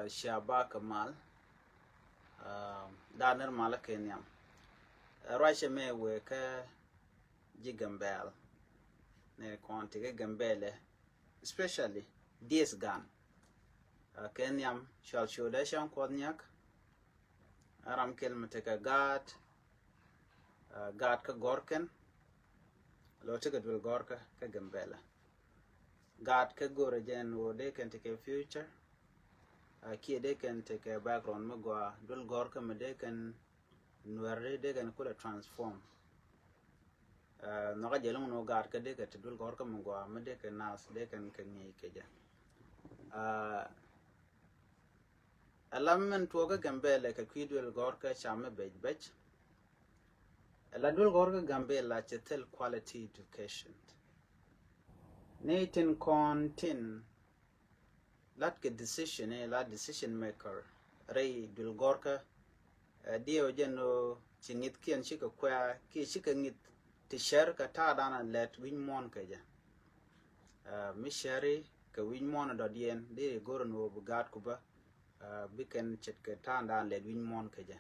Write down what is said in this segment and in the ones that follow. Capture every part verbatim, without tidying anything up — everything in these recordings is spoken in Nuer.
Cia bak kɛ mal, dan nir mal kɛ nhiam. Ruacɛ mɛ wee kä ji̱ Gambɛl ni kɔn ti kɛ Gambɛlɛ, especially dies gan kɛ nhiam cual cu dee cäŋ kuɔth nyak. Ram kel mi tekɛ gaat, gaat kä gɔrkɛn lo tekɛ duel gɔrkä kä Gambɛlɛ. Gaat kä go̱rɛ jɛn woo dee kɛn tekɛ future. Kiɛ dee kɛn tekɛ background mi gɔaa duel gɔrkä mi dee kɛn nuɛr dee kɛn kulɛ transform. Nhɔkä jɛ loŋ ni woo gaat kä dee kɛ te duel gɔrkä mi gɔaa mi dee kɛ nath dee kɛn kɛ ŋi̱i̱c kɛ jɛ. Ala min tuɔɔkä Gambɛlɛ kɛ kui̱ duel gɔrkä ca mi bec bec. Ala duel gɔrkä Gambɛlɛ cɛ thil quality education. Ni tin kɔn tin lat kɛ decision ni la decision maker rɛy duel gɔrkä. Diɛw jɛn ni ci ŋi̱th kiɛn cikɛ kuɛ̈ɛ̈ kiɛ cikɛ ŋi̱th ti cär kɛ ta̱a̱ danɛ lɛt wi̱ny muɔ̱ɔ̱n kɛ jɛ. Mi cäri kɛ wi̱ny muɔ̱ɔ̱n dɔ̱diɛn di go̱r ni woo bi gaat ku bä bi kɛn ce̱tkɛ ta̱a̱ danɛ lɛt wi̱ny muɔ̱ɔ̱n kɛ jɛ.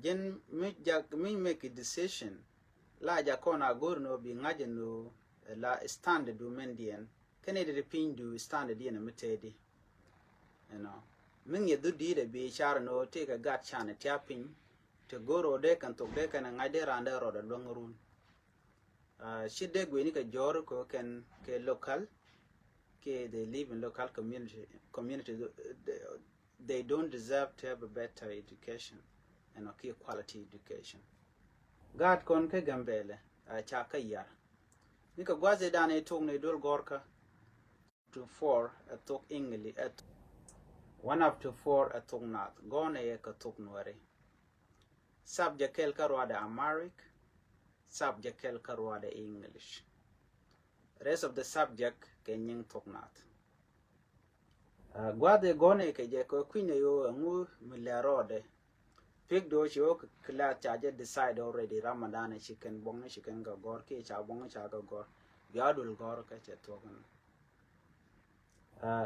Jɛn mi jak mi make a decision la jak kɔn a go̱r ni woo bi ŋa̱c ni woo la standard du mɛn diɛn kɛn i̱ di piny du standard diɛn mi tëëdi. Ɛnɔ mi ŋi̱eth du di̱i̱t ɛ bi car ni woo tëëkɛ gat can ɛ tiap piny. Ti go̱r woo dee kɛn thok dee kɛn ɛ ŋa̱c dee raan dee rɔɔd ɛ luäŋ run. Ci dee gueni kɛ jɔɔri kɛ kɛn kɛ local kiɛ they live in local community community. They don't deserve to have a better education and a key quality education. Gaat kɔn kä Gambɛlɛ a ca kä yar ni kɛ gua̱th i̱ dan i̱ tok ni duel gɔrkä. To four ɛ thok English ɛ one up to four ɛ thok nath gɔn ɛ kɛ thok nuɛri. Subject kɛl kä ruadɛ Amharic. Subject kɛl kä ruadɛ English. Rest of the subject kɛ nyiŋ thok nath. Gua̱dhi gɔ̱nɛ kɛ jɛ kɛ kui̱nɛ yo̱o̱ ɛŋu mi lɛ rɔɔdɛ. Pik do̱ ci wä kɛ la ca jɛ decide already Ramadan ci kɛn buɔ̱ŋ ci kɛn kɛ gɔ̱r kiɛ ca buɔ̱ŋ ca kɛ gɔ̱r. Bia dul gɔ̱r kɛ cɛ thuɔ̱k ɛn.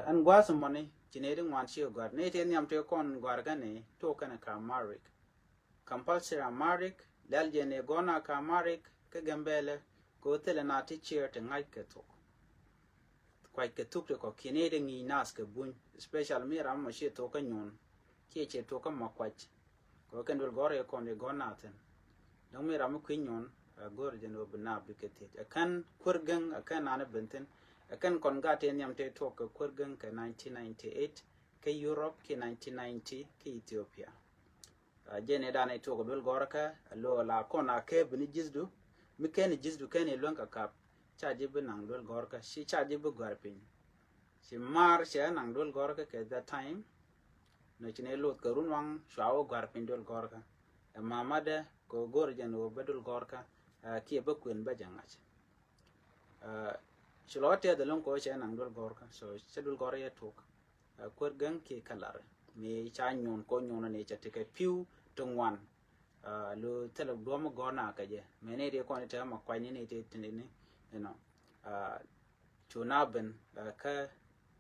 Ɛn gua̱th mɔni ci nɛ di ŋuan ci gɔ̱r ni ti nhiam ti kɔn gɔ̱r kɛn ni tok kɛn ka Amharic. Compulsory Amharic lɛl jɛ ni gɔna ka Amharic kä Gambɛlɛ kɛ wä thilɛ na ti cier ti ŋa̱c kɛ thok. Kuac kɛ thuk ti kɔ kiɛn i̱ di ŋi̱i̱c nath kɛ buny especially mi ram mɔ ci thok kä nyuɔn kiɛ ci thok kä mɔ kuac. Kɛ wä kɛn duel gɔr i̱ kɔn i̱ gɔna thin. Dɔ̱ŋ mi ram mi kui̱ nyuɔn a go̱r jɛn wä bi naap bi kɛ thiec a kɛn kuer gäŋ a kɛn nani ben thin. A kɛn kɔn gat ti nhiam ti tuɔk kɛ kuer gäŋ kɛ nineteen ninety eight kä Europe kiɛ nineteen ninety kä Ethiopia. Jɛn i̱ dan i̱ tuɔk duel gɔrkä a lo̱ la kɔn a kɛ bini ji̱thdu mi kɛn i̱ ji̱thdu kɛn i̱ luäŋ kɛ kap. Ca ji̱ bi naŋ duel gɔrkä ci ca ji̱ bi gɔ̱a̱r piny. Ci mar cɛ naŋ duel gɔrkä kɛ that time. Nɔ ci ni luth kɛ run waŋ cua wä gɔ̱a̱r piny duel gɔrkä. Ɛ mamadɛ kɛ go̱r jɛn wä bä duel gɔrkä. Kiɛ bä kuën bä jɛ ŋa̱c. Ci lɔ tɛth ɛlɔ̱ŋ kɛ wä cɛ naŋ duel gɔrkä so cɛ duel gɔrkä yɛ tuɔk. Kuer gäŋ kiɛ kalar mi ca nyuɔn kɔ nyuɔn ni ca tekɛ piw ti ŋuan. Lo thilɛ duɔm gɔna kɛ jɛ mɛ ni ti kɔn ti ma kuany ni ti ti ni inɔ. Cu na ben kä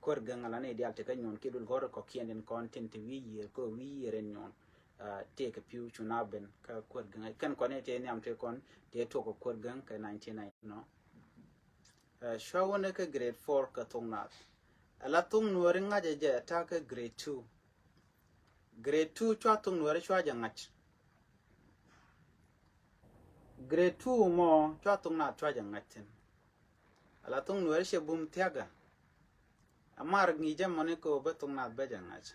kuer gäŋ ala ni dial tekɛ nyuɔn ki dul gɔr kɔ kiɛn din kɔn tin ti wi̱i̱ yiër kɔ wi̱i̱ yiër in nyuɔn. Ti kɛ piw cu na ben kä kuer gäŋ kɛn kɔn ni ti nhiam ti kɔn ti tuɔk kɛ kuer gäŋ kɛ nineteen ninety nɔ. Cua wä ni kä grade four kä thok nath. Ala thok nuɔri ŋa̱cɛ jɛ ta kä grade two. Grade two cua thok nuɔri cua jɛ ŋa̱c. Grade two mɔ cua thok nath cua jɛ ŋa̱c thin. Ala thok nuɔri cɛ bum thiakä. Amar ŋi̱i̱cɛ mɔni kɛ wä bä thok nath bä jɛ ŋa̱c.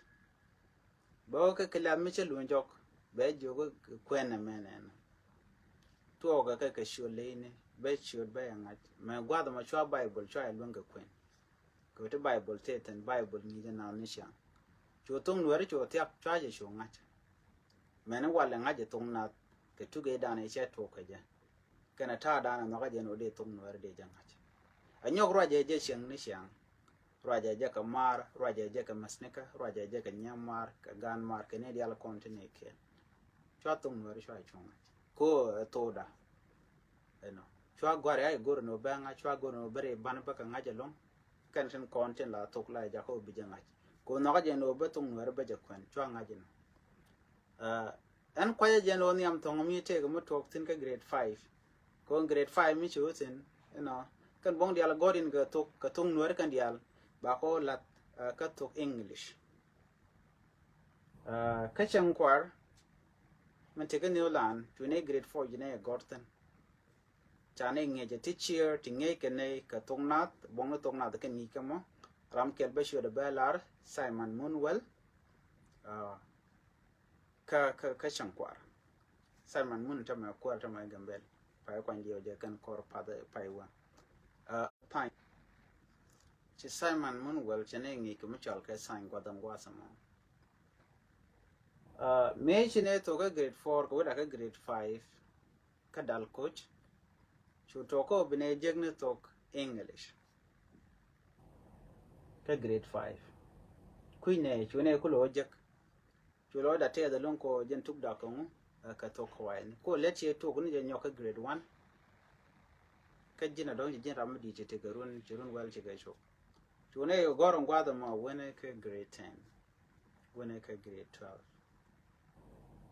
Bä wä kä kɛ lath mi cɛ luny jɔk bɛ jiök kuɛn ɛmɛn ɛn. Tuɔɔkɛ kɛ kɛ ciöt leyni bɛ ciöt bä jɛ ŋa̱c mɛ gua̱th mɔ cua Bible cua jɛ luäŋ kɛ kuɛn. Kɛ ti Bible tëë thi̱n Bible ŋi̱i̱cɛ nath ni ciaŋ. Cu thok nuɛri cu thiak cua jɛ cu ŋa̱c. Mɛni walɛ ŋa̱c jɛ thok nath kɛ tuke dan i̱ cɛ tuɔk kɛ jɛ. Kɛnɛ ta̱a̱ dan i̱ nhɔkä jɛ ni wä dee thok nuɛri dee jɛ ŋa̱c. Ɛ nyɔk ruacɛ jɛ cieŋ ni ciaŋ. Ruacɛ jɛ kɛ maar ruacɛ jɛ kɛ mäthnikä ruacɛ jɛ kɛ nyiam maar kɛ gaan maar kɛ ni dial kɔn ti ni kɛɛl. Cua thok nuɛri cua cu ŋa̱c ko ɛ thokda. Ɛnɔ cua gua̱r ya i̱ go̱r ni wä bɛ ŋa̱c cua go̱r ni wä bɛ ri ban bä kɛ ŋa̱c ɛlɔ̱ŋ. Kɛn tin kɔn tin la thok la jakä wä bi jɛ ŋa̱c. Kɛ ɣöö nhɔkä jɛ ni ɣöö bä thok Nuɛri bä jɛ kuɛn cua ŋa̱c inɔ. Ɛn kuacä jɛ ni ɣöö nhiam thɔŋ mi tëëkɛ mi tuɔɔk thi̱n kä grade five. Kɛ ɣöö grade five mi ci wä thi̱n inɔ, kɛn buɔ̱ŋ diaal gɔ̱r in kɛ thok, kɛ thok Nuɛri kɛn diaal ba kɛ ɣöö la̱th kä thok English. Kä cäŋ kuar min te kä New Land, cuɛ nɛy grade four ji̱ nɛy ɛ gɔ̱r thi̱n. Ca nɛy ŋi̱eec ɛ ti cier ti ŋi̱eec kɛ nɛy kɛ thok nath, buɔ̱ŋni thok nath kɛ ŋi̱i̱c kɛ mɔ. Ram kɛl bä ciötdɛ bä lar Simon Munwell. Kä, kä, kä cäŋ kuar. Simon Mun tämɛ kuar tämɛ Gambel. Pay kuany diɛw jɛ kɛn kɔr path pay wä. Pay. Ci Simon Munwell ci nɛy ŋi̱i̱c kɛ mi cɔal kɛ Sany Guath ɛn guath ɛmɔ. Mëë ci nɛy thok kä grade four kɛ wä dak kä grade five. Kä dal koc. Cu tuɔk kä bi nɛy jek ni thok English. Kä grade five. Kui̱ nɛy cu nɛy kulɛ wä jek. Cu lɔcda tɛth ɛlɔ̱ŋ kɔ jɛn tuk dak kɛ ŋu kɛ thok kɛ wa̱i̱ni. Kɔ lɛt ciɛ tok ni jɛ nyɔk kä grade one. Kä ji̱n a dɔ̱ŋ ci ji̱n ram mi di̱i̱t ci tekɛ run, ci run wäl cikɛ cop. Cu nɛy gɔ̱r in gua̱a̱th ɛmɔ wen kä grade ten. Wen kä grade twelve.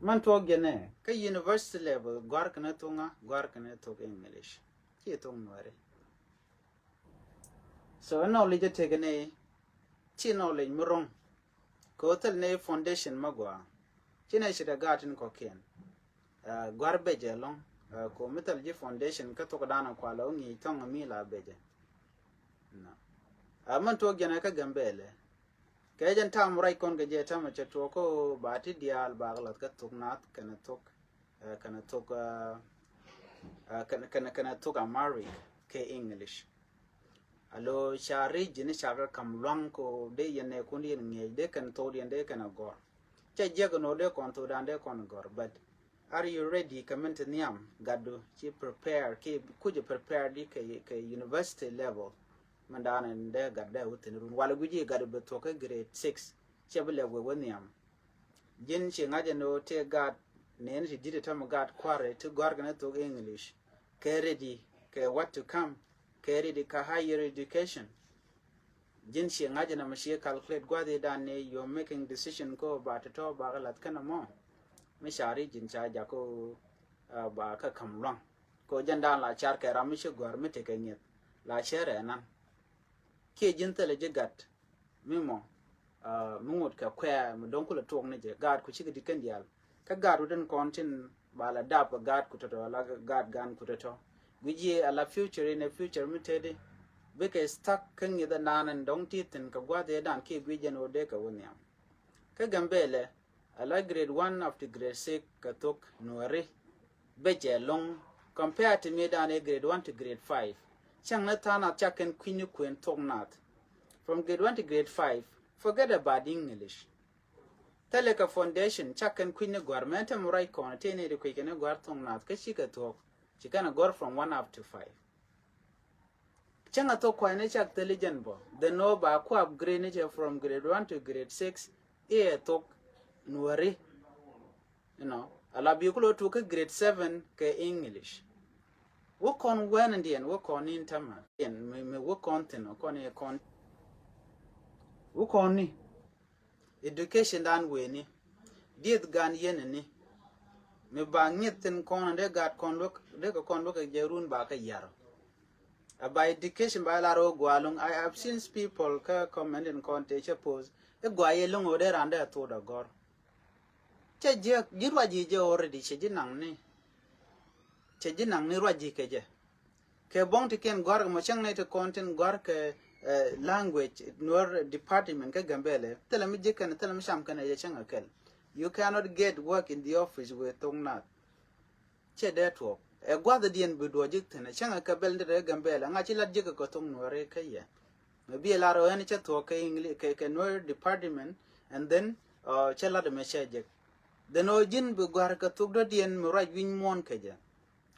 Mɛn tuɔɔk jɛ nɛ kä university level gɔ̱a̱r kɛn thok ŋa, gɔ̱a̱r kɛn thok English. Ci thok Nuɛri. So knowledge tekɛ ni ci knowledge mi ro̱ŋ. Kɛ ɣöö thil ni foundation mi gɔaa. Ci nɛ ci dee gaat tin kɔ̱kiɛn. Gɔ̱a̱r becɛ ɛlɔ̱ŋ. Kɛ ɣöö mi thil ji̱ foundation kä thok dan kualɛ wä ŋi̱i̱c thɔŋ mi la becɛ. Min tuɔɔk jɛn kä Gambɛlɛ. Kɛ jɛn tam ruac kɔn kɛ jɛ tämɛ cɛ tuɔɔk kä ɣöö ba ti diaal ba kɛ la̱th kä thok nath kɛnɛ thok, kɛnɛ thok, kɛnɛ, kɛnɛ, kɛnɛ thok Amharic kɛ English. Alo ca ri̱c ji̱n ca kɛ ka̱m lua̱ŋ kɛ ɣöö dee yɛn nɛɛkun yɛn ŋi̱eec dee kɛn thokdiɛn dee kɛn a gɔ̱r. Cɛ jiäk ɛn ɣöö dee kɔn thokdan dee kɔn gɔ̱r, but are you ready kɛ min te nhiam gatdu ci prepare ki kucɛ prepare di kɛ, kɛ university level. Min daanɛ dee gat dee wä thi̱n run walɛ gui̱ci gat bi thuɔ̱k kä grade six. Cɛ bi lɛ wee wä nhiam. Ji̱n ci ŋa̱c ɛn ɣöö tëë gaat nɛɛni ti di̱t ɛ tämɛ gaat kua̱rɛ ti gɔ̱a̱r kɛn ɛ thok English. Kɛ ready kɛ what to come. Kɛ ready kɛ higher education. Ji̱n ci ŋa̱c ɛn ɛmɛ ci calculate gua̱thidan ni you're making decision kä ba tɔ̱tɔ̱ ba kɛ la̱th kɛn ɛmɔ. Mi ca ri̱c ji̱n ca jakä ba kä ka̱m lua̱ŋ. Kɛ jɛn dan la car kɛ ram mi ci gɔ̱a̱r mi tekɛ ŋi̱eth la cɛ rɛɛ nan. Kiɛ ji̱n thilɛ ji̱ gat mi mɔ mi ŋot kɛ kuɛɛ mi do̱ŋ kulɛ tuɔk ni jɛ gaat ku cikɛ di̱t kɛn diaal. Kä gaat wä tin kɔn tin ba la dap kɛ gaat ku tɔ̱tɔ̱ la gaat gan ku tɔ̱tɔ̱. Guic ji̱ ala future in a future mi teti bikɛ stuck kä ŋi̱th anan in dɔ̱ŋ ti thi̱n kɛ gua̱th ëëdan kiɛ guic jɛn wä dee kɛ wä nhiam. Kä Gambɛlɛ ala grade one up to grade six kɛ thok Nuɛri. Becɛ ɛlɔ̱ŋ compare to mi dan ɛ grade one to grade five. Cäŋ ni tha̱a̱ŋ nath ca kɛn kui̱ni kuën thok nath. From grade one to grade five, forget about English. Thilɛ kɛ foundation ca kɛn kui̱ni gɔ̱a̱r mɛ te mi ruac kɔn te ni di kui̱ kɛn gɔ̱a̱r thok nath kä cikɛ thuɔ̱k. Ci kɛn a gɔ̱r from one up to five. Cäŋ a thok kua̱cni cak thil i̱ jɛn bä. Then ɣöö ba ku upgrade ni cɛ from grade one to grade six i̱ ɛ thok Nuɛri. You know, ala bi ku lo̱ tuk kä grade seven kɛ English. Wä kɔn wɛn indiɛn wä kɔn in tämɛ. Diɛn mi, mi wä kɔn thin wä kɔn in kɔn. Wä kɔn ni. Education dan weni. Dieth gan yeni ni. Mi ba ŋi̱th thin kɔn dee gat kɔn luäk, dee kɛ kɔn luäk kɛ jɛ run ba kɛ yar. A ba education ba lar wä gualuŋ. I have seen people kä comment in kɔn te cɛ post. I̱ gua yɛ luŋ wä dee ran dee a thot a gɔr. Cɛ jiɛ ji̱ ruac ji̱ jɛ already cɛ ji̱ naŋ ni. Cɛ ji̱ naŋ ni ruac ji̱ kɛ jɛ. Kɛ buɔ̱ŋ ti kiɛn gɔ̱a̱r kɛ mɔ cäŋ nɛy ti kɔn tin gɔ̱a̱r kɛ language Nuer department kä Gambɛlɛ. Thilɛ mi ji̱ kɛn, thilɛ mi cam kɛn ɛ jɛ cäŋ ɛ kɛl. You cannot get work in the office with thok nath. Cɛ dee tuɔɔk ɛ gua̱thdiɛn bi duɔ̱ɔ̱c ji̱ thi̱n ɛ cäŋ ɛ kɛ bɛl ni rɛ Gambɛlɛ ŋa̱c ci lat ji̱ kɛ kɛ thok Nuɛri kä yɛ. Mɛ bi ɛ lar ɛ ɣän cɛ thuɔɔk kɛ English kɛ, kɛ Nuer department and then cɛ lat ɛmɛ cɛ jek. Then ɔ ji̱n bi gɔ̱a̱r kɛ thok dɔ̱diɛn mi ruac wi̱ny muɔ̱ɔ̱n kɛ jɛ.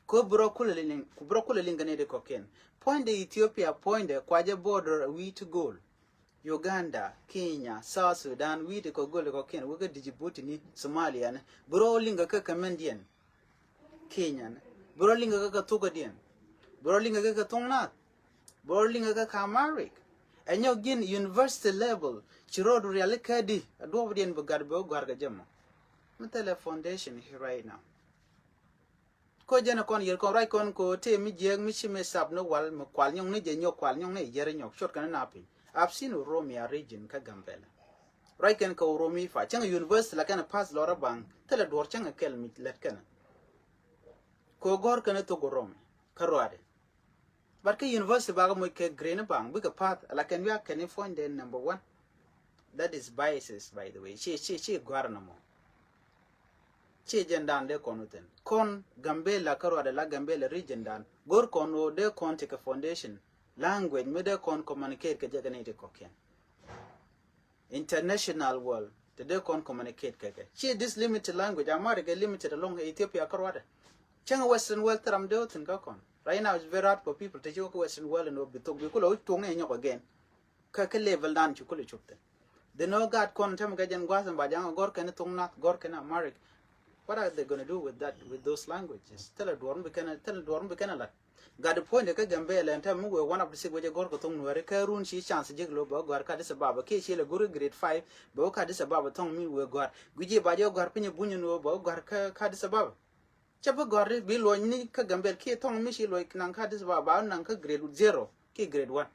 Ku bi rɔ kulɛ liŋ, ku bi rɔ kulɛ liŋ kɛ ni di kɔ̱kiɛn. Puɔ̱nydɛ Ethiopia, puɔ̱nydɛ kuacɛ border wi̱i̱ ti go̱o̱l. Uganda, Kenya, South Sudan, wi̱i̱ ti kɔ go̱o̱l kɔ̱kiɛn, wekɛ Djibouti ni Somalia ni. Bi rɔ liŋ kɛ kɛ kɛmɛndiɛn. Kenya ni. Bi rɔ liŋ kɛ kɛ thokɛdiɛn. Bi rɔ liŋ kɛ kɛ thok nath. Bi rɔ liŋ kɛ kɛ Amharic. Ɛ nyɔk ji̱n university level, ci road riali kädi, a duɔp diɛn bi gat bi wä gɔ̱a̱r kɛ jɛ mɔ. Mi thilɛ foundation hi right now. Ko jɛn ɛ kɔn yɛr kɔn ruac kɔn ko tëë mi jiɛɛk mi ci mi sap ni wal mi kual nyɔŋ ni jɛ nyɔk kual nyɔŋ ni yɛr nyɔk cuɔt kɛn ni na piny. I've seen Oromia region kä Gambela. Ruac kɛn kɛ Oromia fa cäŋ university la kɛn pass lɔrä baŋ thilɛ duɔr cäŋ kɛl mi lɛt kɛn. Ko gɔr kɛn thok Oromia kä ruadɛ. But kä university bakɛ moc kɛ grade ni baŋ bikɛ pass la kɛn wiak kɛn i̱ puɔ̱nydɛ number one. That is biases, by the way. Ci ci ci gɔr nɔmɔ. Ci jɛn dan dee kɔn within kɔn Gambela kä ruadɛ la Gambela region dan gor kɔn wä dee kɔn tekɛ foundation language mi dee kɔn communicate kɛ jɛ kɛ ni ti kɔkiɛn. International world te dee kɔn communicate kɛ kɛ. Ci this limited language Amharic ɛ limited along Ethiopia kä ruadɛ. Cäŋ Western world thil ram dee wä thin kä kɔn. Right now it's very hard for people te ci wä kä Western world ni wä bi thok bi kulɛ wä tuŋ ni nyɔk again. Kä kä level dan ci kulɛ cop thin. Dee nɔ gaat kɔn tɛm kɛ jɛn gua̱th in ba jaŋ a gɔr kɛn thok nath gɔr kɛn Amharic. What are they gonna do with that, with those languages? Thilɛ duɔr mi bi kɛn, thilɛ duɔr mi bi kɛn a lat. Gat puɔ̱nydɛ kä Gambela ɛn tɛm mi wee one of the six wecɛ gɔ̱r kɛ thoŋ Nuɛri kä run ci chance jek lo̱ bɛ gɔ̱a̱r kä Addis Ababa kiɛ ci lɛ go̱r grade five bɛ wä kä Addis Ababa thoŋ mi wee gɔ̱a̱r. Guici ba jɛ gɔ̱a̱r piny bunyä ni wee bɛ gɔ̱a̱r kä, kä Addis Ababa. Cɛ bi gɔ̱a̱r bi luɔ̱ny ni kä Gambela kiɛ thoŋ mi ci luɔ̱ny naŋ kä Addis Ababa ba naŋ kä grade zero kiɛ grade one.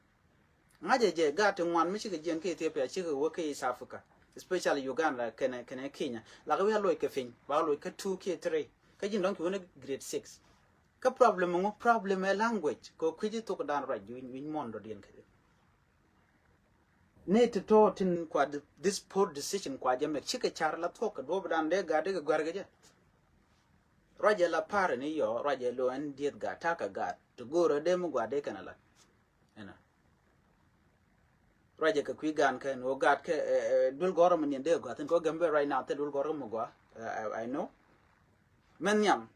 Ŋa̱cɛ jɛ gaat ti ŋuan mi cikɛ jiɛn kä Ethiopia cikɛ wä kä East Africa, especially Uganda kɛnɛ, kɛnɛ Kenya. Lak wi̱i̱ a luɔ̱c kɛ piny ba luɔ̱c kä two kiɛ three kä ji̱n dɔ̱ŋ ci wä ni grade six. Kä problem ŋu? Problem ɛ language kɛ kui̱ci thok dan ruac wi̱ny, wi̱ny muɔ̱n dɔ̱diɛn kɛ jɛ. Ni ti tɔ̱ tin kua di-, this poor decision kua jɛ mɛk cikɛ car la thuɔk kɛ duɔ̱p dan dee gat dee kɛ gua̱r kɛ jɛ. Ruac ɛ la par ni yɔ ruac ɛ lo ɛn dieth gat ta̱k kɛ gat ti go̱o̱rä dee mi gua̱r dee kɛn a la. Ɛnɔ. Ruacɛ kɛ kui̱ gan kɛn ɣöö gat kɛ, eh, eh, duel gɔ̱rä mi niɛn dee gɔ̱a̱thin kɛ ɣöö Gambela right now thil duel gɔ̱rä mi gɔ̱a̱. Eh, I, I know. Mɛn nhiam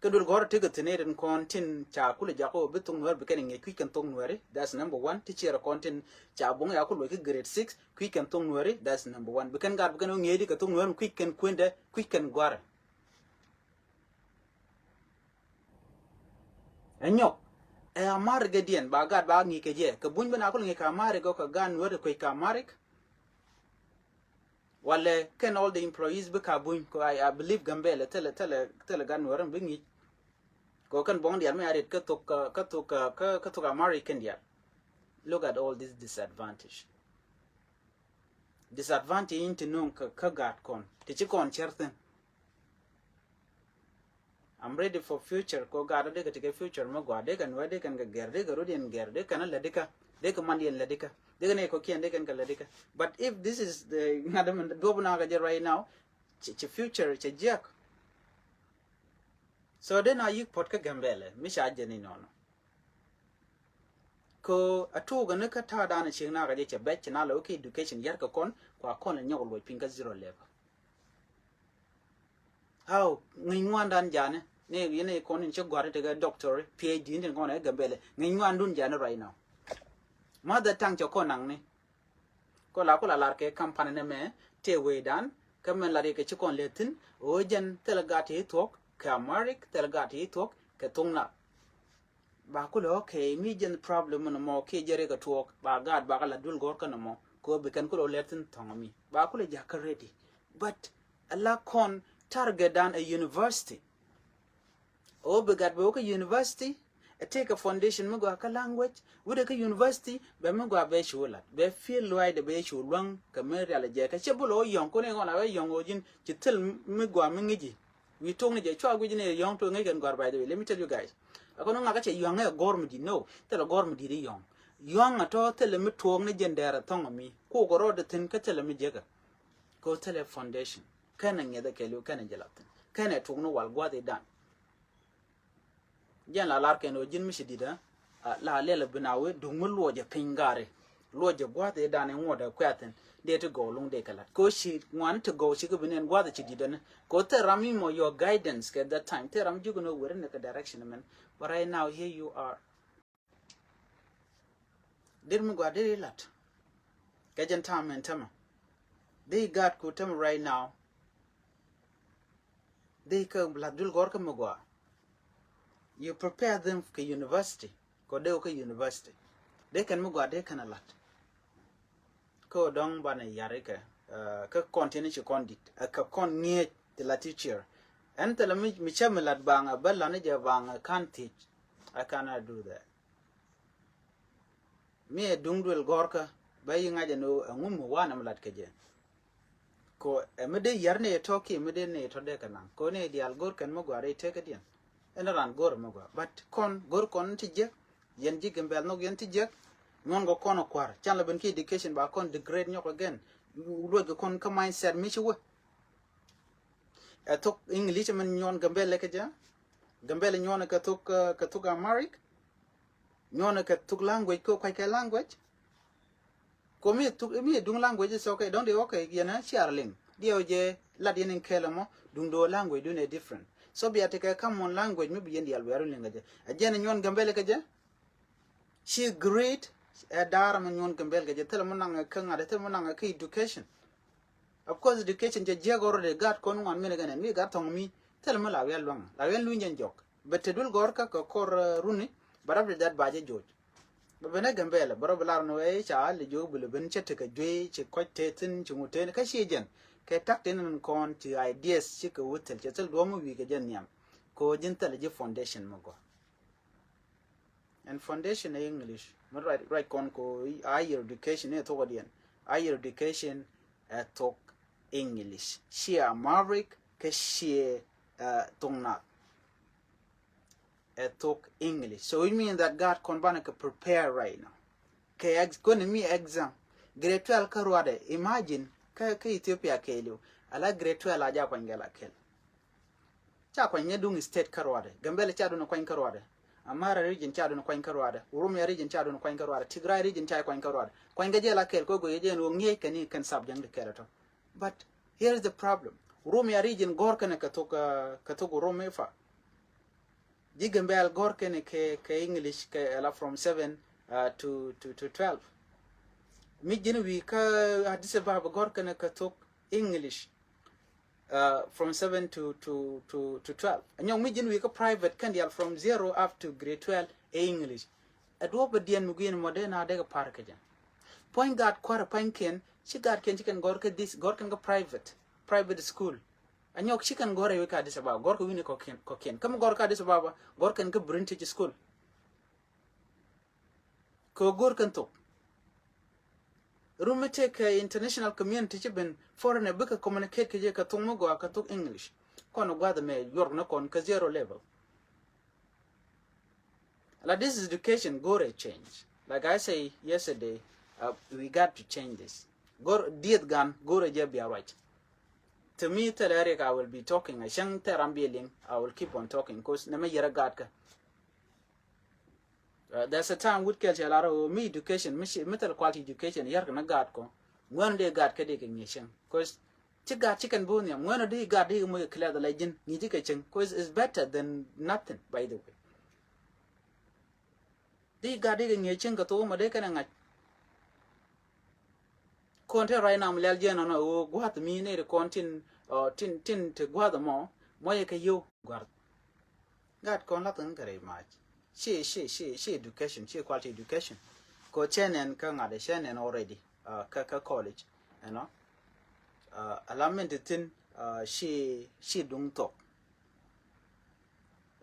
kä duel gɔ̱rä tekɛ thi̱n irin kɔn tin ca kulɛ jak ɣöö bi thok Nuɛri bi kɛn ŋi̱eec kui̱ kɛn thok Nuɛri. That's number one. Ti ciɛrɛ kɔn tin ca buɔ̱ŋ ya kulɛ wec kä grade six kui̱ kɛn thok Nuɛri. That's number one. Bi kɛn gat bi kɛn ɣöö ŋi̱eec di kɛ thok Nuɛri mi kui̱ kɛn kuendɛ kui̱ kɛn gɔ̱rä. Ɛ nyɔk ɛ Amharic kɛ diɛn ba gat ba ŋi̱i̱c kɛ jɛ kɛ buny ben a kul ŋi̱i̱c kɛ Amharic kɛ kɛ gan Nuɛri kuec kɛ Amharic. Walɛ kɛn all the employees bi ka buny kɛ I, I believe Gambela thilɛ, thilɛ, thilɛ gan Nuɛri bi ŋi̱i̱c. Kɛ kɛn buɔ̱ŋ diaal mi a ret kä thok, kä, kä thok, kä, kä, kä thok Amharic kɛn diaal. Look at all this disadvantage. Disadvantage in ti nuŋ kä, kä gat kɔn ti ci kɔn cär thin. I'm ready for future kɛ gat dee kɛ ti kɛ future mi gɔaa dee kɛ nuɛ dee kɛn kɛ gɛr dee kɛ rut in gɛr dee kɛn a lɛ dikä dee kɛ man in lɛ dikä dee kɛ nɛ kɔ kiɛn dee kɛn kɛ lɛ dikä. But if this is the ŋa̱t mi duɔp na kɛ jɛ right now, ci, ci future ci jiɛk. So dee na yik puɔt kä Gambela mi ca jɛ ni nɔnɔ. Kɛ a tuuk ni kä ta̱a̱ da̱a̱n cieŋ nakä jɛ cɛ bɛc cɛ na lɛ wä kä education yɛr kɛ kɔn kua kɔn lɛ nyɔk luɔc piny kä zero level. How ŋi̱ny ŋuan dan jani ni yini kɔn in cɛ gɔ̱a̱r ni tekɛ doctor, P H D ni tin kɔn ɛ Gambela ŋi̱ny ŋuan dun jani right now. Mother tongue cɛ kɔn naŋ ni. Kɔ la kula lar kɛ company ni mɛ tëë wee dan kä mɛn lar yɛ kɛ ci kɔn lɛ thin ɣöö jɛn thilɛ gat ti thuɔk kɛ Amharic, thilɛ gat ti thuɔk kɛ thok Nath. Ba kulɛ okay mi jɛn problem ni mɔ kiɛ jɛ rikɛ tuɔɔk ba gaat ba kɛ la duel gɔ̱r kä ni mɔ kɛ ɣöö bi kɛn kulɛ lɛr thin thɔŋ mi ba kulɛ jakä ready. But a la kɔn target dan a university. Ɣöö bi gat bɛ wä kä university ɛ tekɛ foundation mi gɔaa kä language. Wut ɛ kä university bɛ mi gɔaa bɛ cu lat bɛ feel luaydɛ bɛ cu luäŋ kɛ mi rial ɛ jɛ kɛ cɛ bulɛ wä yɔ̱ŋ kun in ɣɔn a wä yɔ̱ŋ ɣöö ji̱n ci thil mi gɔaa mi ŋi̱ci. Wi̱i̱ tuɔ̱ŋni jɛ cua guic ni yɔ̱ŋ tuɔ̱ŋ ŋäc kɛn gɔ̱a̱r, by the way. Let me tell you guys. Akɔn ŋakä cɛ yɔ̱ŋ ɛ gɔ̱r mi di̱t, no. Thilɛ gɔ̱r mi di̱t i̱ yɔ̱ŋ. Yɔ̱ŋ atɔ thilɛ mi tuɔ̱ɔ̱k ni jɛn dɛɛr ɛ thɔ̱ŋ mi. Ku kɛ rɔɔd thi̱n kä thilɛ mi jekɛ. Kɛ thilɛ foundation. Kɛnɛ ŋiɛth ɛ kɛɛliw kɛnɛ jɛ lath thi̱n. Kɛnɛ tuɔ̱k ni wal gua̱th i̱ dan. Jɛn la lar kɛn ɣöö ji̱n mi ci di̱t ɛ. A, la lɛl a bin a wee duŋ mi luɔcɛ piny gari. Luɔcɛ gua̱th i̱ dan i̱ ŋuɔ̱t ɛ kuɛ̈thin. Dee ti gɔw luŋ dee kɛ la̱t. Kɛ ɣöö ci ŋuan ti gɔw ci kɛ bi nɛn gua̱th ci di̱t ɛn. Kɛ ɣöö thil ram i̱ mɔ your guidance kɛ that time. Thil ram ji̱ kɛ ni weri ni kɛ direction mɛn. But right now, here you are. Dee mi gɔaa dee i̱ la̱t. Kɛ jɛn time mɛn tämɛ. Dee i̱ gaat ku tämɛ right now. Dee kä la̱t dul gɔ̱r kä mi gɔaa. You prepare them kɛ university. Kɔ dee wä kä university. Dee kɛn mi gɔaa dee kɛn a la̱t. kä dɔ̱ŋ banɛ yar ikɛ. Kä kɔn tin ci kɔn dit ɛ kɛ kɔn ŋi̱eec ti la teacher. Ɛn thilɛ mi cä mi lat baŋ ɛ bä lan ijɛ baŋ ɛ kan thiec. I cannot do that. Mi ɛ duŋ duël gɔ̱rkä bä yi ŋa̱c ɛn ɣöö ɛŋu mi wanɛ mi lat kɛ jɛ. Ko ɛ mi dee yar ni ɛ tɔ̱ ki mi dee ni ɛ tɔ̱ dee kɛ naŋ ko ni diaal go̱r kɛn mi gɔaa rɛy tekädiɛn. Ɛn ran go̱r mi gɔaa but kɔn go̱r kɔn ti jiäk. Yɛn ji̱ Gambɛl nhɔk yɛn ti jiäk. Nyuɔn kɛ kɔn ɛ kua̱r can la ben ki education ba kɔn degrade nyɔk again. Luɔc kɛ kɔn kä mindset mi ci wä. Ɛ thok English min nyuɔn Gambɛl kɛ jɛ. Gambɛl nyuɔn kɛ thok kɛ thok Amharic. Nyuɔn kɛ thok language kɛ kuac kɛ language. Ko mi thuk mi duŋ language is okay dɔŋ di okay yɛn a ciar liŋ diɛw jɛ lat yɛn in kɛl mɔ duŋ do language dun a different. So bia ti kɛ kam mɔn language mi bi yɛn dial wiaru liŋ kɛ jɛ a jɛn nyuɔn Gambɛl kɛ jɛ. Ci great ɛ da̱a̱r mɛ nyuɔn Gambɛl kɛ jɛ thilɛ mɔ naŋ kä ŋa̱t thilɛ mɔ naŋ kä education. Of course education jɛ jiɛk already gat kɔn ŋuan minɛ kɛnɛ mi gat thɔŋ mi thilɛ mɔ la wial luaŋ la wial luny jɛn jɔk. Bɛ te duel gɔ̱rkä kɛ kɔr runi. But after that ba jɛ joc. Bɛ ben ɛ Gambɛl bɛ rɔ bi lar ni wee ca li jiök bi lɛ ben cɛ tekɛ juey ci kɔc te thin ci ŋut te ni kä ci jɛn kɛ tak te ni kɔn ci ideas ci kɛ wut thil cɛ thil duɔ̱m mi wi̱i̱ kɛ jɛ nhiam. Ko ji̱n thil ji̱ foundation mi gɔ̱. And foundation ɛ English mi ruac kɔn ko higher education ɛ thok adiɛn. Higher education ɛ thok English ciɛ Amharic kɛ ciɛ thok nath. Ɛ thok English so it mean that gat kɔn banɛ kɛ prepare right now. Kɛ ex kɔn mi exam grade twelve kä ruadɛ imagine kä kä Ethiopia kɛɛliw. Ala grade twelve a ja kuany gɛl a kɛl. Ca kuany ŋɛ duŋ state kä ruadɛ Gambɛl ca dun kuany kä ruadɛ. Amhara region ca dun kuany kä ruadɛ Oromia region ca dun kuany kä ruadɛ Tigray region ca kuany kä ruadɛ kuany gɛ jɛ la kɛl kɔ goyɛ jɛ ni wä ŋiɛc kɛn ni kɛn subject di kɛl tɔ. But here is the problem. Oromia region gɔr kɛn kɛ thok kɛ thok Oromia fa. Ji̱ Gambɛl gɔr kɛn kɛ kɛ English kɛ ala from seven to to to twelve. Mi ji̱n wi̱i̱ kä Addis Ababa gɔr kɛn kɛ thok English. From seven to to to to twelve. Anyɔŋ mi ji̱n wi̱i̱ kä private kɛn dial from zero up to grade twelve ɛ English. Ɛ duɔ̱p bɛ diɛn mi gui̱n mɔ dee na dee kɛ par kɛ jɛ. Puɔ̱ny gaat kuarɛ puɔ̱nykiɛn ci gaatkiɛn ci kɛn gɔr kɛ this gɔr kɛn kɛ private private school. Anyɔk ci kɛn gɔr ɛ wi̱i̱ kä Addis Ababa gɔr kɛ wi̱ni kɔkiɛn kɔkiɛn kä mi gɔr kä Addis Ababa gɔr kɛn kä Brin Teachers School. Kɛ go̱r kɛn thok. Rum mi tëë kɛ international community ci ben foreigner bikɛ communicate kɛ jɛ kɛ thok mi gɔaa kɛ thok English. Kɔn gua̱th mɛ yuɔrk ni kɔn kɛ zero level. La this is education go̱rɛ change. Like I say yesterday, we got to change this. Go̱r dieth gan go̱rɛ jɛ bia ruac. To me thilɛ rik I will be talking a cäŋ thil ram bi liŋ. I will keep on talking cause nɛ mɛ yɛrɛ gat kä. There's a time wut kɛl cɛ lar ɣöö mi education mi thil quality education yar kɛ ni gaat kɔ. Ŋuɛn dee gaat kä dee kɛ ŋi̱eec cäŋ cause ci gaat ci kɛn bo̱o̱ nhiam ŋuɛn dee gaat dee kɛ moc kɛ clear the legend ŋi̱i̱c ci kɛ cäŋ cause is better than nothing by the way. Dee gaat dee kɛ ŋi̱eec cäŋ kɛ thok mɔ dee kɛn ɛ ŋa̱c. Kɔn te ruac nam lial jiɛn nɔnɔ ɣöö gua̱th mi neri kɔn tin tin tin te gua̱th mɔ mɔ yɛ kɛ yio̱w gua̱th. Gat kɔn lath ŋä kɛ rɛy mac. Ci ci ci ci education ci quality education. Kɔ cɛ nɛn kä ŋa̱t cɛ nɛn already kä kä college. Ɛnɔ ala min ti thin ci ci duŋ thok.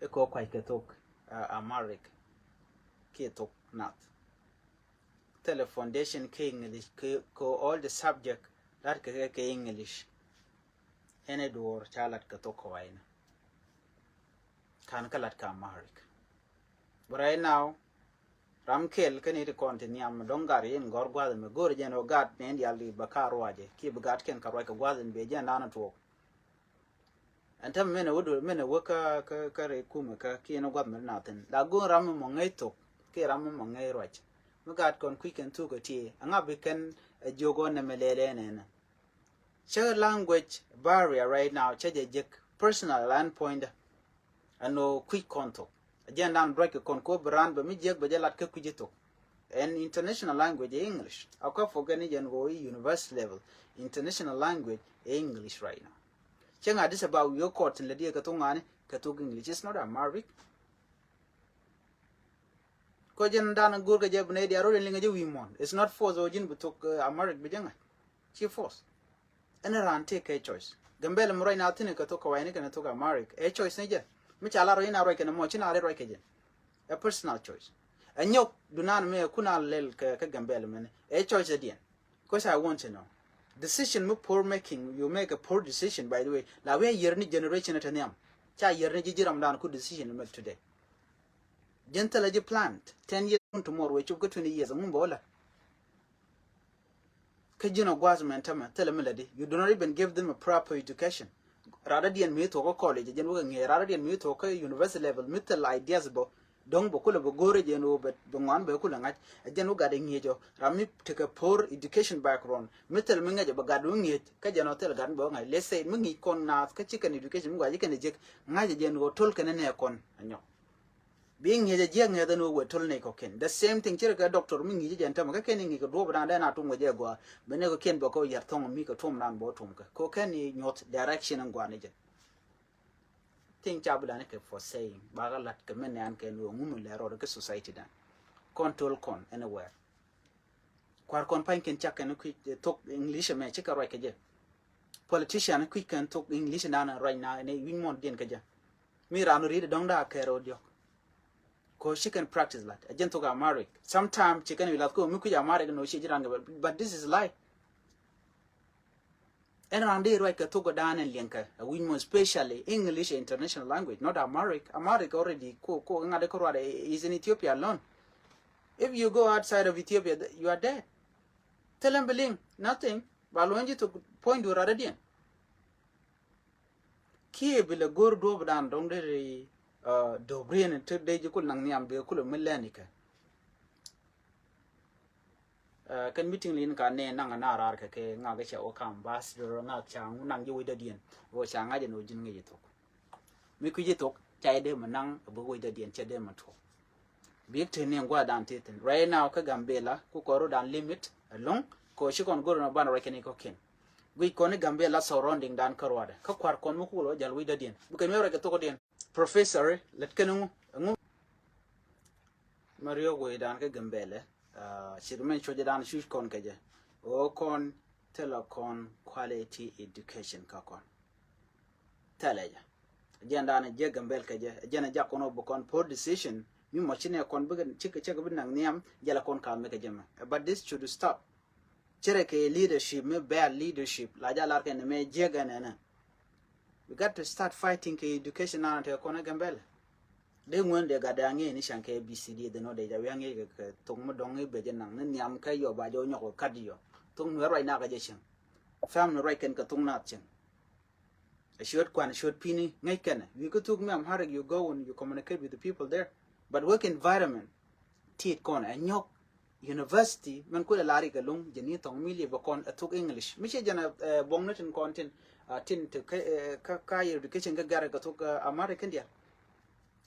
Ikɔ kuac kɛ thok Amharic kiɛ thok nath. Thilɛ foundation kɛ English kɛ all the subject lat kɛ kɛ English. Ɛn ɛ duɔɔr ca lat kɛ thok kɛ wainɛ. Kan kä lat kɛ Amharic. But right now ram kɛl kä ni ti kɔn ti nhiam dɔ̱ŋ gat in gɔr gua̱th in mi go̱r jɛn ɔ gat ni in dial di bɛ ka ruacɛ kiɛ bi gat kɛn ka ruac kɛ gua̱th in bɛ jɛn dan tuɔk. Ɛn täämɛ min ɛ wä duɔl min ɛ wä kä kä kä rɛy kumɛ kä kiɛ ni gua̱th mi ri na thin la go̱o̱n ram mi mɔ ŋäc thok kiɛ ram mi mɔ ŋäc ruac. Mi gaat kɔn kui̱c kɛn thuk ɛ tiee ɛŋa bi kɛn ɛ jiök ɣän nɛmɛ lɛl ɛn ɛnɛ. Cä language barrier right now cä jɛ jek personal an puɔ̱nydä. Ɛn ɣöö kui̱c kɔn thok a jiɛn dan ruac kɛ kɔn ko bi raan bɛ mi jiäk bɛ jɛ lat kä kui̱c ɛ thok. Ɛn international language ɛ English a kuɛ forget ni jɛn ɣöö i̱ university level international language ɛ English right now. Cäŋ Addis Ababa wi̱i̱ ɣä kɔɔt tin lɛ diɛ kɛ thok ŋa̱ni kɛ thok English, it's not Amharic. Kɔ jɛn dan go̱r kɛ jɛ bi nɛy diaal rot in liŋ kɛ jɛ wi̱i̱ muɔ̱ɔ̱n. It's not force ɔ ji̱n bi thok Amharic bi jɛ ŋa̱c. Ci force. Ɛn raan tëë kɛ choice. Gambɛl mi ruac na thi̱n kɛ thok kɛ wa̱i̱ni kɛn thok Amharic ɛ choice ni jɛ. Mi ca lar rɔ in a ruac kɛn mɔ ci na ri ruac kɛ jɛ. Ɛ personal choice. Ɛ nyɔk dunan mi ɛ kun a lɛl kɛ Gambɛl mɛn ɛ choice ɛ diɛn. Because I want to know. Decision mi poor making, you make a poor decision, by the way. La wi̱i̱ a yier ni generation ɛ te nhiam. Ca yier ni ji̱ ji̱ ram dan ku decision mi make today. Jɛn thilɛ ji̱ plan ten years, kun tomorrow wee cop kä twenty years, ŋun bä wä la. Kä ji̱n a gua̱a̱th mɛn tämɛ thilɛ mi la di. You do not even give them a proper education. Radä diɛn mi thuɔk kä college, jɛn wä kɛ ŋi̱eec. Radä diɛn mi thuɔk kä university level, mi thil ideas bä. Dɔ̱ŋ bä kulɛ bä go̱o̱rɛ jɛn wä bɛ ŋuan bɛ kulɛ ŋa̱c. Jɛn wä gat iŋi̱eec ɔ. Ram mi tekɛ poor education background. Mi thil mi ŋi̱eec bä gat wä ŋi̱eec. Kä jɛn wä thil gat bä wä ŋa̱c. Let's say mi ŋi̱i̱c kɔn naath kä ci kɛn education mi gua̱c ci kɛn ɛ jek. Ŋa̱c jɛn wä to̱l kɛn ɛ nɛ kɔn anyɔ. Bi ŋi̱eec a jiɛk ŋi̱eec ɛn ɣöö wëë to̱l nɛy kɔ̱kiɛn. The same thing, ci rɛ kɛ doctor mi ŋi̱i̱c jɛ ɛn tämɛ kä kɛn i̱ ŋi̱i̱c kɛ duɔ̱ɔ̱p dan dɛn a tum kɛ jɛ gɔaa. Bɛ nɛy kɔ̱kiɛn bɛ kɔ yɛr thɔ̱ŋ mi kɛ tum dan bɛ wä tum kɛ kɛ kɛn i̱ nyuɔ̱th direction in gua̱a̱r ni jɛ. Thing ca bi dan kɛ for saying, bakɛ lat kɛ mɛn nɛn kɛn ɣöö ŋum in lɛ rɔɔd kɛ society dan. Kɔn to̱l kɔn anywhere. Kua̱r kɔn pa̱ny kɛn cak kɛn kui̱ thok English mɛ cikɛ ruac kɛ jɛ. Politician kui̱ kɛn thok English nan ruac na ni wi̱ny muɔ̱n diɛn kɛ jɛ. Mi ran ri̱t dɔ̱ŋ da kɛɛr ɔ diɔ̱k. Ko ci kɛn practice lat a jɛn thok Amharic. Sometimes ci kɛn wi̱ lath ko mi kui̱ Amharic no ci ji̱ ran kɛ, but this is life. Ɛn ran di ruac kɛ thok dan ɛn liɛŋ kɛ a wi̱ny muɔ̱n, specially English international language, not Amharic. Amharic already ko ko ŋa̱t kɛ ruac is in Ethiopia alone. If you go outside of Ethiopia, you are dead. Thilɛ mi bi liŋ nothing. Ba luɔ̱ny ji̱ thok puɔ̱ny duɔ̱ɔ̱r radä diɛn. Kiɛ bi lɛ go̱r duɔ̱ɔ̱p dan dɔ̱ŋ dee ri duɔ̱ɔ̱p rien te dee ji̱ kul naŋ nhiam bi kul mi lɛn ikɛ. Kɛn meeting lin ka nɛ naŋ a na raar kɛ kɛ ŋak cɛ wä ka ambassador ŋak ca ŋu naŋ ji̱ wecdä diɛn wä ca ŋa̱c ɛn wä ji̱n ŋäc ithok. Mi kui̱c ithok ca idee mi naŋ a bi wecdä diɛn cɛ dee mi tuɔk. Bik te ni ŋuadan ti thin. Right now kä Gambela ku kɔru dan limit along ko ci kɔn goru na ban rɔc kɛn i kɔkin. Guic kɔn i Gambela surrounding dan kä ruadɛ. Kä kuar kɔn mi ku lo jal wi̱c dadiɛn. Bikɛ mi rɔc kɛ thok diɛn. Professor, let kɛn ŋu, ŋu. Mario guic dan kä Gambela. Ci ri men cuɔc dan cuc kɔn kɛ jɛ. O kɔn thilɛ kɔn quality education kä kɔn. Thɛlɛ jɛ. Jɛn daanɛ jiɛ Gambel kɛ jɛ. Jɛn a jak kɔn ɔ bi kɔn poor decision. Mi mɔ ci nɛ kɔn bikɛ cikɛ cɛ kɛ bi naŋ nhiam jɛ la kɔn ka mi kɛ jɛ mɛ. But this should stop. Cɛ rɛ kɛ leadership mi bad leadership la ja lar kɛ ni mɛ jiɛ gɛ nɛ nɛ. We got to start fighting kɛ education na tɛ kɔn ɛ Gambel. Dee ŋuɛn dee gat dee a ŋee ni can kɛ A B C D dee nɔ dee ja wi̱i̱ a ŋee kɛ thok mi dɔŋ i̱ bɛ jɛ naŋ ni nhiam kɛ yɔ ba jɛ wä nyɔk kɛ kat yɔ. Thok mi ruac na kɛ jɛ cieŋ. Family ruac kɛn kɛ thok na cieŋ. A ciöt kuan a ciöt pi̱ni ŋäc kɛnɛ. Wi̱i̱ kä thuk mi Amharic you go and you communicate with the people there. But work environment. Ti̱i̱t kɔn ɛ nyɔk university mɛn kuël ɛ la rik ɛlɔ̱ŋ jɛ ni thɔŋ mi liep ɛ kɔn ɛ thuk English. Mi ciɛ jɛn ɛ buɔ̱ŋni tin kɔn tin tin te kä higher education kä gɛr ɛ kɛ thuk Amharic kɛn diaal.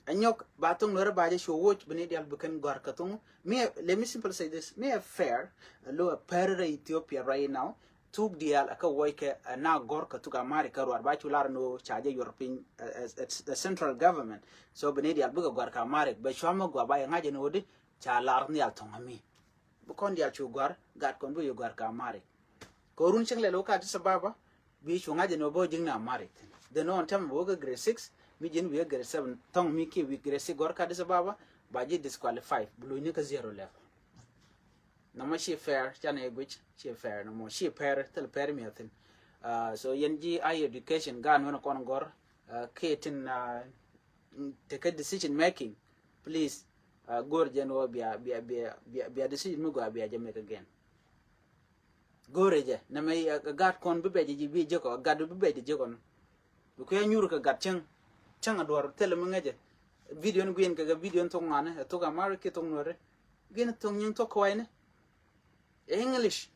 Anyɔk ba thoŋ nuɛrɛ ba jɛ cu woc bi ni dial bi kɛn gɔr kɛ thoŋ. Mi ɛ, let me simply say this, mi ɛ fair, ɛ lo ɛ pɛr rɛ Ethiopia right now. Thuk dial ɛ kɛ woc kɛ ɛ na gɔr kɛ thuk Amharic kɛ ruar ba cu lar no ca jɛ yuɔr piny ɛ central government. So bi ni dial bi kɛ gɔr kɛ Amharic bɛ cua mɛ gua ba yɛ ŋa̱c ɛn wodi ca lar nhial thoŋ ami. Bi kɔn dial cu gɔr gat kɔn bi yɛ gɔr kɛ Amharic. Kɛ run cieŋ lɛl wä ka Addis Ababa bi cu ŋa̱c ɛn wä bä ji̱n ni Amharic. Dhen wä ɛn tɛmɛ bä wä kä grade six mi ji̱n wi̱i̱ kä grade seven thɔŋ mi kiɛ wi̱i̱ grade six gɔr ka Addis Ababa ba ji̱ disqualify bi lunyni kä zero level. Nɔmɔ ci fair canɛ guic ci fair nɔmɔ ci fair thil fair mi a thin. So yɛn ji̱ higher education gan wän kɔn gɔr kiɛ tin tekɛ decision making. Please go̱r jɛn wä bia bia bia bia decision mi gɔaa bia jɛ make again. Go̱rɛ jɛ nɛmɛ gat kɔn bi bɛc ji̱ bi jek ɔ gat bi bɛc ji̱ jek ɔ. Bi kuɛ nyur kɛ gat cäŋ cäŋ a duɔr thilɛ mi ŋäcɛ. Video ni guiɛn kɛ kɛ video ni thok ŋuani ɛ thok Amharic kiɛ thok Nuɛri. Guiɛn thok nyiŋ thok kɛ wainɛ. English.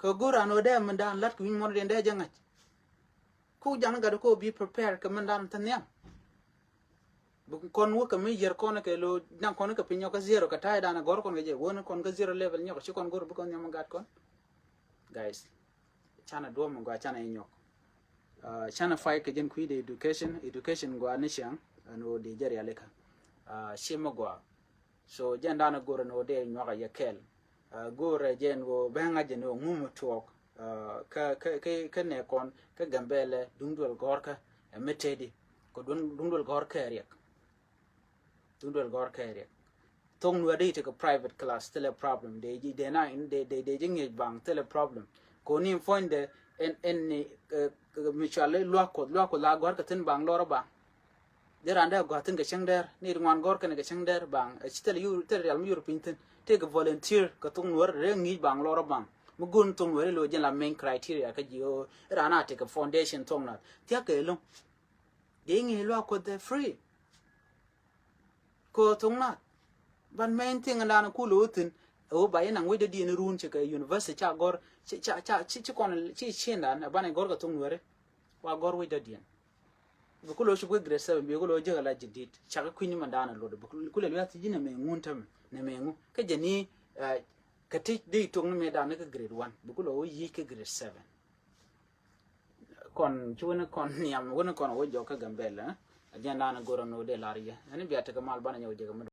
Kɛ go̱r an ɣöö dee mɛn daan lat kɛ wi̱ny muɔ̱n dee jɛ ŋa̱c. Ku jaŋ gat ko bi prepare kɛ mɛn daan te nhiam. Bi kɔn wä kɛ mi yier kɔn kɛ lo naŋ kɔn kɛ piny nyɔk kä zero kɛ ta̱a̱ dan gɔr kɔn kɛ jɛ wä ni kɔn kä zero level nyɔk ci kɔn go̱r bi kɔn nhiam gat kɔn. Guys, canɛ duɔ̱m gɔaa canɛ inyɔk. Canɛ fight kɛ jɛn kui̱ de education, education gɔaa ni ciaŋ ɛn ɣöö di jɛ rialikä. Ci mɛ gɔaa. So jɛn danɛ go̱rɛ ni ɣöö dee nyuak a yɛ kɛl. Go̱rɛ jɛn ɣöö bɛ ŋa̱c jɛ ni ɣöö ŋu mi tuɔɔk kä kä kä kä nɛ kɔn kä Gambɛlɛ duŋ duel gɔ̱rkä ɛ mi teti kɛ duŋ duel gɔ̱rkä ɛ riɛk. Duŋ duel gɔ̱rkä ɛ riɛk. Thok Nuɛr dee tekɛ private class thilɛ problem. Dee ji̱ dee na dee dee dee ji̱ ŋi̱eec baŋ thilɛ problem. Koni puɔ̱nydɛ ɛn ɛn ni mi cual luak Kuɔth, luak Kuɔth la gɔ̱rkä thi̱n baŋ lɔrä baŋ. Dee raan dee a gɔ̱a̱thin kɛ cäŋ dɛr ni ri ŋuan gɔ̱r kɛn kɛ cäŋ dɛr baŋ ɛ ci thil yur thil rial mi yur piny thi̱n. Tëëkɛ volunteer kɛ thok Nuɛr rɛ ŋi̱i̱c baŋ lɔrä baŋ mi gun thok Nuɛr ilo jɛn la main criteria kä ji̱ ɣöö raan a tekɛ foundation thok Nuɛr thia̱k kɛ lo̱ŋ. Dee ŋi̱i̱c luak Kuɔth ɛ free. Kɛ thok Nuɛr. But main thing in dan ku lo̱o̱ thi̱n ɛ ɣöö ba yɛ naŋ wecdä diɛn run ci kɛ university ca gɔ̱r ci ca ca ci ci kɔn ci ci in dan ɛ banɛ gɔ̱r kɛ thok Nuɛri. Wa gɔ̱r wecdä diɛn. Bi ku lo̱o̱ cuk wec grade seven bi ku lo̱o̱ ji̱ kɛ la ji̱ dit cak kui̱ni mɛn dan ɛ lot bi ku lɛ luath ci ji̱ nɛ mɛ ŋun tämɛ nɛ mɛ ŋu kä jɛ ni kɛ ti di tok ni mɛ dan ni kä grade one bi ku lo̱o̱ wec yic kä grade seven. Kɔn ci wuni kɔn niam wuni kɔn wä jɔk kä Gambɛlɛ. A jiɛn dan ɛ go̱r ɛ ni wä dee lar yɛ ɛn bia tekɛ mal banɛ nyɛ wä jɛ kɛ mi